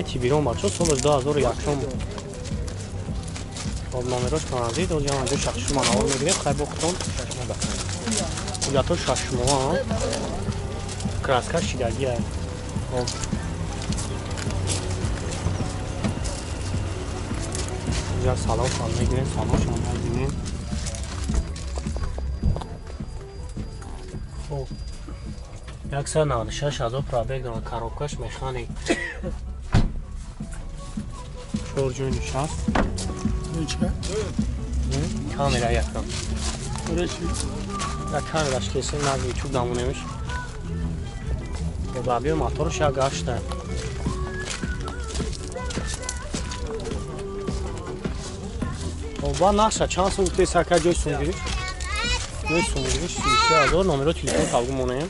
Маркаи Тибирон бачо солаш 2001. Хоб номерош транзит, ози ҳам анҷо шахшума навор мегирем, хай бо худтон. Ҳуҷҷатҳо шашмоҳа, краска шидагия. Хоб инҷа салоншон мегирем, салоншон мебинем. Хоб 196 ҳазор пробег дорад, коробкаш механик. Чор ҷой нишаст. Камера якам. Як камераш кесем, наг ютуб дамонемш. Хоб абиё моторш як гашта. Хоб ба нақша чанд сум гуфтед сака ҷои сумгириш? Ҷои сумгириш 33 ҳазор, номеро телефон тавгу монем.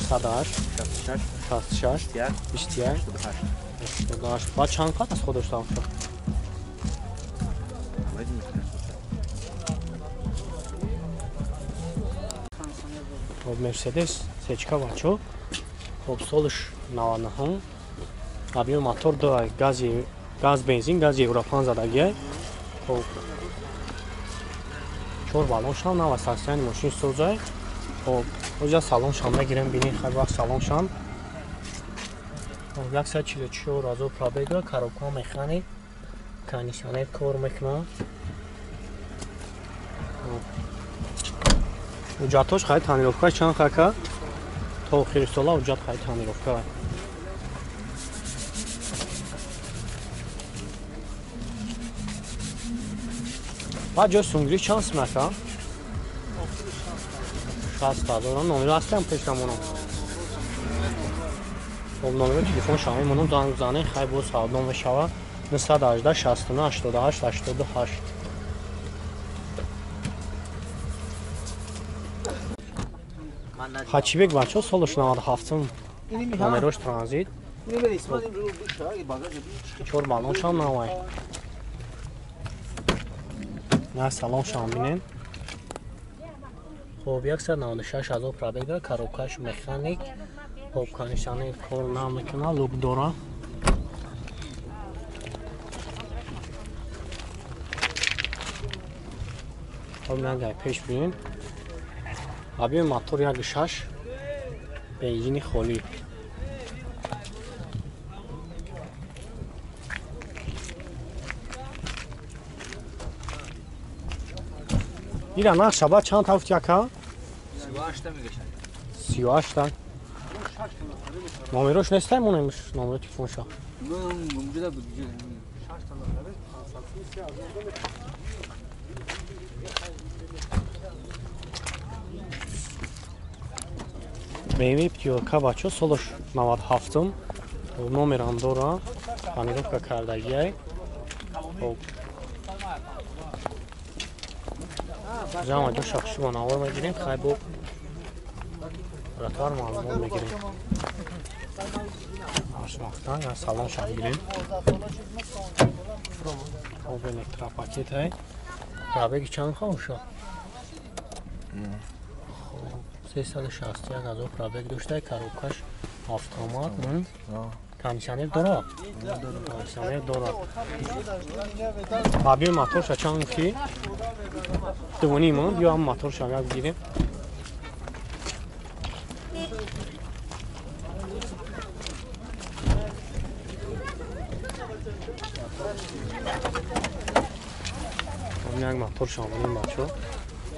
908 66 21 88. Баъд чанд қат аз худаш тамом шуд? Хоб Мерседес сечка бачо. Хоб солаш 99. Объем мотор 2 гази газ бензин газ Евро 5 задагия. Хоб чор баллоншам нав ассоциани мошин созай. Хоб оҷа салоншам мегирем бинем хай вақт салоншам. Хоб 144 ҳазор пробег дорад, коробка механик, кондиционер кор мекунад. Ҳуҷҷатҳош хай тонировка чанд хака? То охири сола ҳуҷҷат хай тонировка. Баъд ҷои сунгирӣ чанд сум ака? 60 ҳазор. Номеро ҳастам пеш намонам. Хоб номеро телефон шава мемонам, занг бизанед, хай боз савдо мешава. 918 69 88 88. Хачибек бачо солаш 97, номерош транзит. Чор баллоншам навай. На салоншам бинем. Хоб 196 ҳазор пробег дорад, коробкаш механик. Хоб кондиционер кор намекунад, лук дора. Хоб нагай пеш бинем. Объем мотор 1.6, бензини холӣ. Ира нақша ба чанд ҳафт яка? 38 та. Номерош нестай монемш, номеро телефонша. BMW пятёрка бачо солаш 97, номерам дора, тонировка кардагиай. Хоб ҷамъ ҷо шахшума навор мегирем, хай бо братвар маълумот мегирем. Ашвақтан я салон шам гирем. Хоб электропакет ай. Пробеги чанд хавша? Хоб 361 ҳазор пробег дошта, коробкаш автомат, кондиционер дорад? Кондиционер дорад. Объем моторша чанд гуфтӣ? 2.5, биё ҳам моторша як бигирем. Як моторша бинем бачо.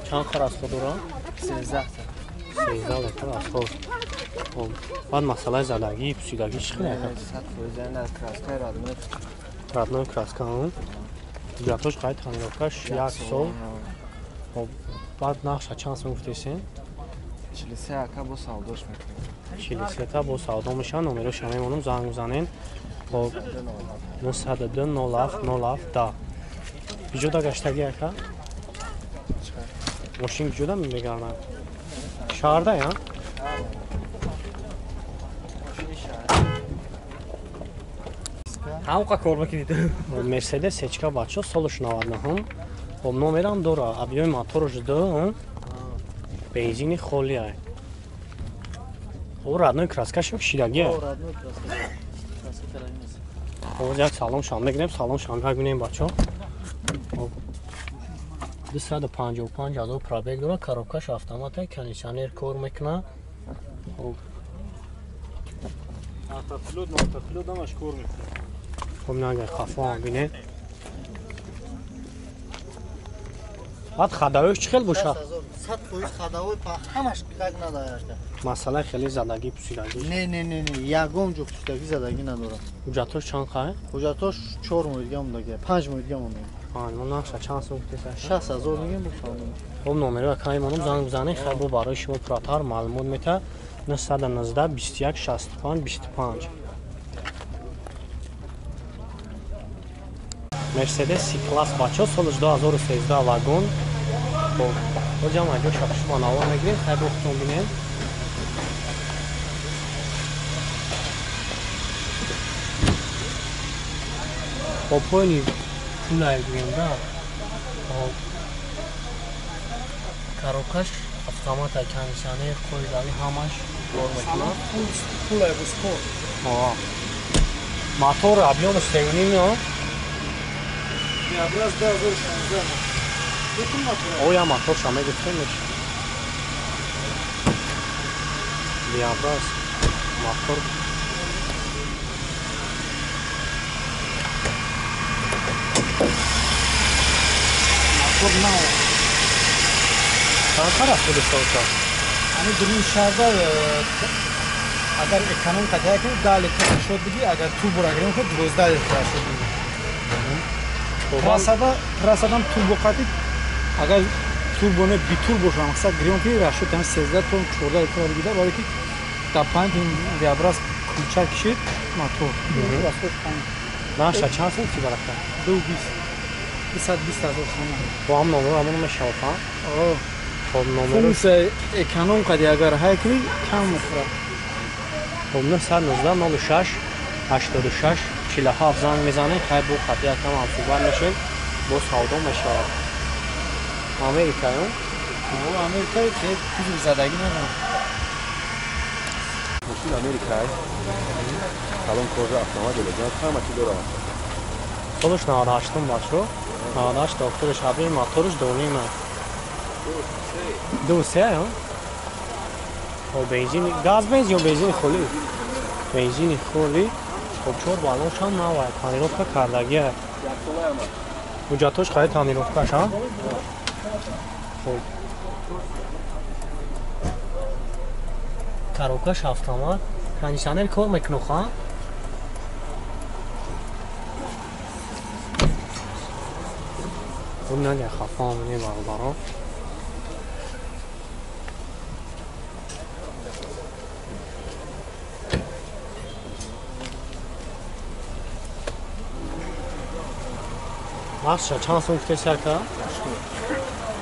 Чанд хар аз худ дорад? 13 та. 13 литр аз худ. Хоб баъд масъалаи задагӣ, пусидагӣ чӣ хел ака? 100% на краска родной. Родной краска, ҳуҷҷатҳош қайд тонировкаш як сол. Хоб баъд нақша чанд сум гуфтесен? 43 ака бо савдош мекунем. 43 та бо савдо мешавад, номероша мемонам, занг бизанед. Хоб 902 07 07 10. Биҷода гаштагӣ ака? Мошин биҷода мегардад? Шаҳрда я? Ҳамқа кор мекунед? Мерседес сечка бачо солаш 99. Хоб номерам дора, объёми мотораш 2, бензини холӣ ай. Хоб родной краскаш шидагия. Родной краска. Краска караги нест. Хоб, як салон шам мегирем, салон шам як бинем бачо. Хоб. 255 ҳазор пробег дорад, коробкаш автомат, кондиционер кор мекунад. Хоб. Автопилот, автопилот ҳамаш кор мекунад. Хоб, нага хафо ҳам бинем. Баъд хадавош чӣ хел бошад? 100% хадавой ҳамаш как надорад. Масъала хеле задагӣ пусидагӣ. Не, не, не, не, ягон ҷо пусидагӣ задагӣ надорад. Ҳуҷҷатош чанд қай? Ҳуҷҷатош 4 моҳ дига мондагӣ, 5 моҳ дига мондагӣ. Мо нақша чанд сум гуфтеса? 60 000 мегем бо савдо. Хоб, номеро акай монум занг бизанед, хай бо барои шумо пурратар маълумот мета 919 21 65 25. Мерседес C-класс бачо соли 2013 вагон. Хоб, ҳоҷам аҷо шапшума навор мегирем, хай бо худтон бинем. Хоб, поини пулай гӯем да. Хоб, коробкаш автомат, кондиционер, қоидави ҳамаш кор мекунад. Пулай бо спорт. Мотор объёмаш 3.5. Биабраз 2016. Бекун мотор. Оя моторша мегуфтемеш. Биабраз мотор. Мотор нав. Чанд қадар худи соша? Ани дурун шаҳрда агар эконом қатъия кунӣ 10 литр расход бидӣ, агар турбо гирем ку 12 литр расход бидӣ. Трассадам турбо қатӣ, агар турбо не битурбо шава, мақсад гирем ки расход ҳам 13 тон 14 литр бигида, барои ки дар панҷ виабраз кулча кишид мотор. Расход панҷ. Наша чанд сум ки барака? 220. 220 ҳазор сомон. Бо ҳам номер ҳамон мешавад, ҳа? О. Хоб, номер. Функсия эконом қади агар ҳай кунӣ кам мехӯрад. Хоб, 919 06 86 47 занг мезанед, хай бо қатъи якам ҳамсӯҳбат мешед, бо савдо мешавад. Америкаё? Америкаи кузов задагӣ надорад. Мошин Америкай, салон кожа, автомат элегант, ҳама чи дорад. Солаш 98 бачо, 98 докториш абри моторш донима. 2.3, ҳа? Хоб, бензин, газ бензин ё бензини холӣ? Бензини холӣ. Хоб, 4 баллоншам навай, тонировка кардагия. Ҳуҷҷатош хари тонировкаш, ҳа? Хоб. Коробкаш автомат, кондиционер кор мекунад, ҳа? Хоб, нага хафа омне бародарон. Бахша чанд сум гуфтед сарка?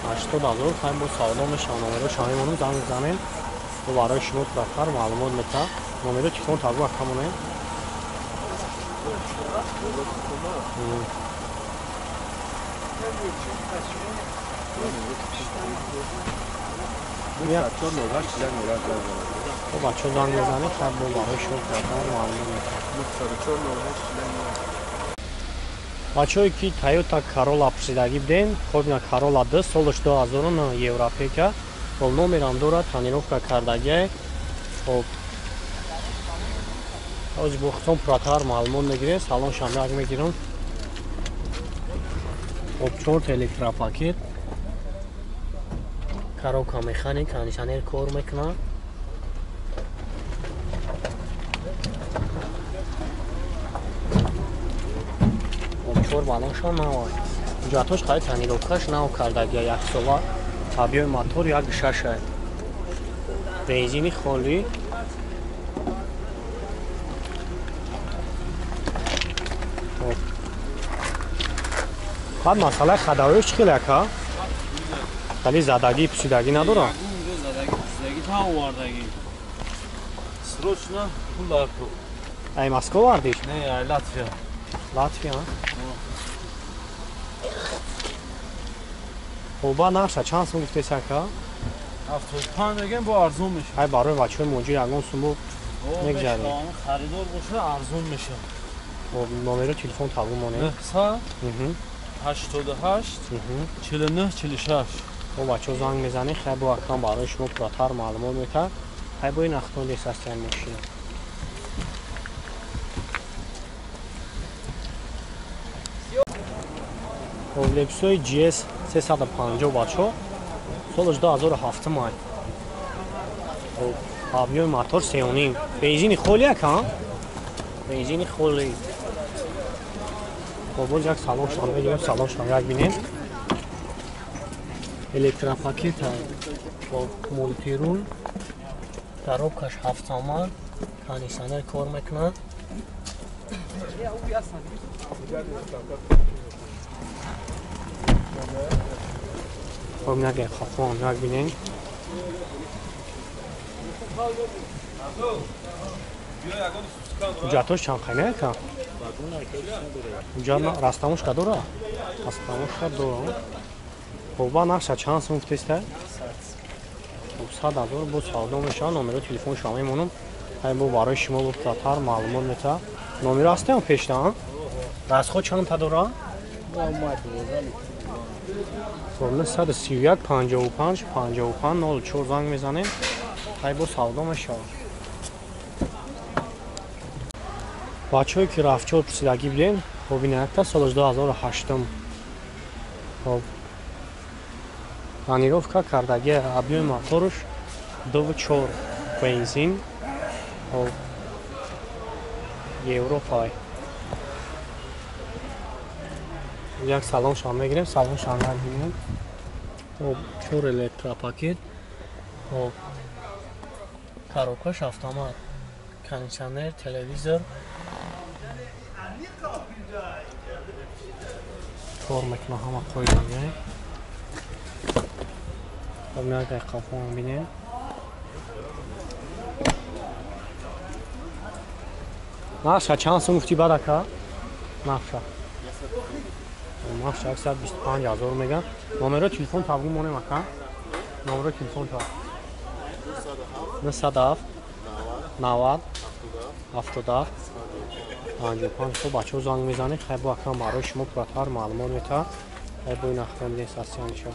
80 ҳазор. Хай бо савдо мешавад. Номеро шаҳри монум занг мезанем. Бо барои шумо пурратар маълумот мета. Номеро телефон тазу акамонем. Хоб, бачо занг мезанед, хай бо барои шумо пурратар маълумот мета. Бачое ки Toyota Corolla пурсидагӣ будем, хоб, ина Corolla 2 солаш 2009 европейка. Хоб, номерам дорад, тонировка кардагиай. Хоб, ҳозир бо худтон пурратар маълумот мегирем, салон шам як мегирам. Хоб, 4 электропакет, коробка механик, кондиционер кор мекунад. Чор баллоншон навай. Ҳуҷҷатош қариб тонировкаш нав кардагия, яксола. Объёми мотор 1.6. Бензини холӣ. Баъд масъалаи хадавоиш чӣ хел ака? Хеле задагӣ пусидагӣ надорад? Задагӣ пусидагӣ та овардагӣ. Срочно пул даркор. Ай Москва овардиш? Не, ай Латвия. Латвия? Хоб, баъд нарша чанд сум гуфтес ака? 75 мегем, бо арзон мешавад. Ай барои бачаҳои муҳоҷир ягон сум бо Мегзарем. Харидор боша арзон мешавад. Хоб, номеро телефон табу монем. 900 88 49 46. Хоб, бачаҳо занг мезанед, хай бо акам барои шумо пурратар маълумот метаҳад. Хай бо ин ахтон десастиян мошина. Хоб, Лексуси GS 350 бачаҳо, солаш 2007 май. Хоб, объёми мотор 3.5. Бензини холи ака? Бензини холи. Хоб, боз як салоншон мегирем, салоншон як бинем. Электропакет бо мултирул, коробкаш 7 сомон, кондиционер кор мекунад. Хоб, як хафон як бинем. Ҳуҷҷатош чанд қайна ака? Ҳуҷҷат растамошка дора? Растамошка дора. Хоб, ба нақша чанд сум гуфтеста? Хоб, 100 ҳазор бо савдо мешавад. Номеро телефоншо мемонам. Ай бо барои шумо пурратар маълумот метаҳад. Номеро ҳастем пешта? Расход чанд та дора? Хоб, 931 55 55 04 занг мезанем. Ай бо савдо мешавад. Бачаҳое ки рафчор пурсидагӣ будем, хоб, ин якта солаш 2008. Хоб, тонировка кардагӣ, объёми моторш 2.4 бензин. Хоб, Европа. Як салоншон мегирем, салоншон мегирем. Хоб, 4 электропакет. Хоб, коробкаш автомат, кондиционер, телевизор. Кор мекунад ҳама қоидагӣ. Хоб, як қафоам бинем. Нақша чанд сум гуфтӣ баъд ака? Нақша. Нақша 125 ҳазор меган. Номеро телефон табу монем ака? Номеро телефон та. 907 90 77 55. Хоб, бачаҳо занг мезанед, хай бо акам барои шумо пурратар маълумот метаҳад. Хай бо ин ахтон десастиянша.